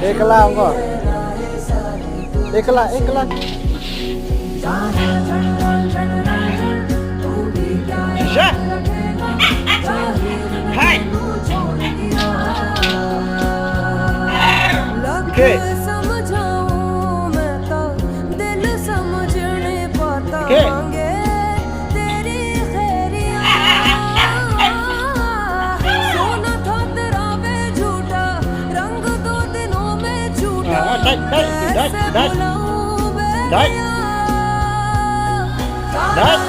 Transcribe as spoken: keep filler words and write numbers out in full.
Ekla ko. Ekla, ekla. Shisha. Hai. Okay. Okay. Ah, dai, dai, dai, dai. Dai. Dai.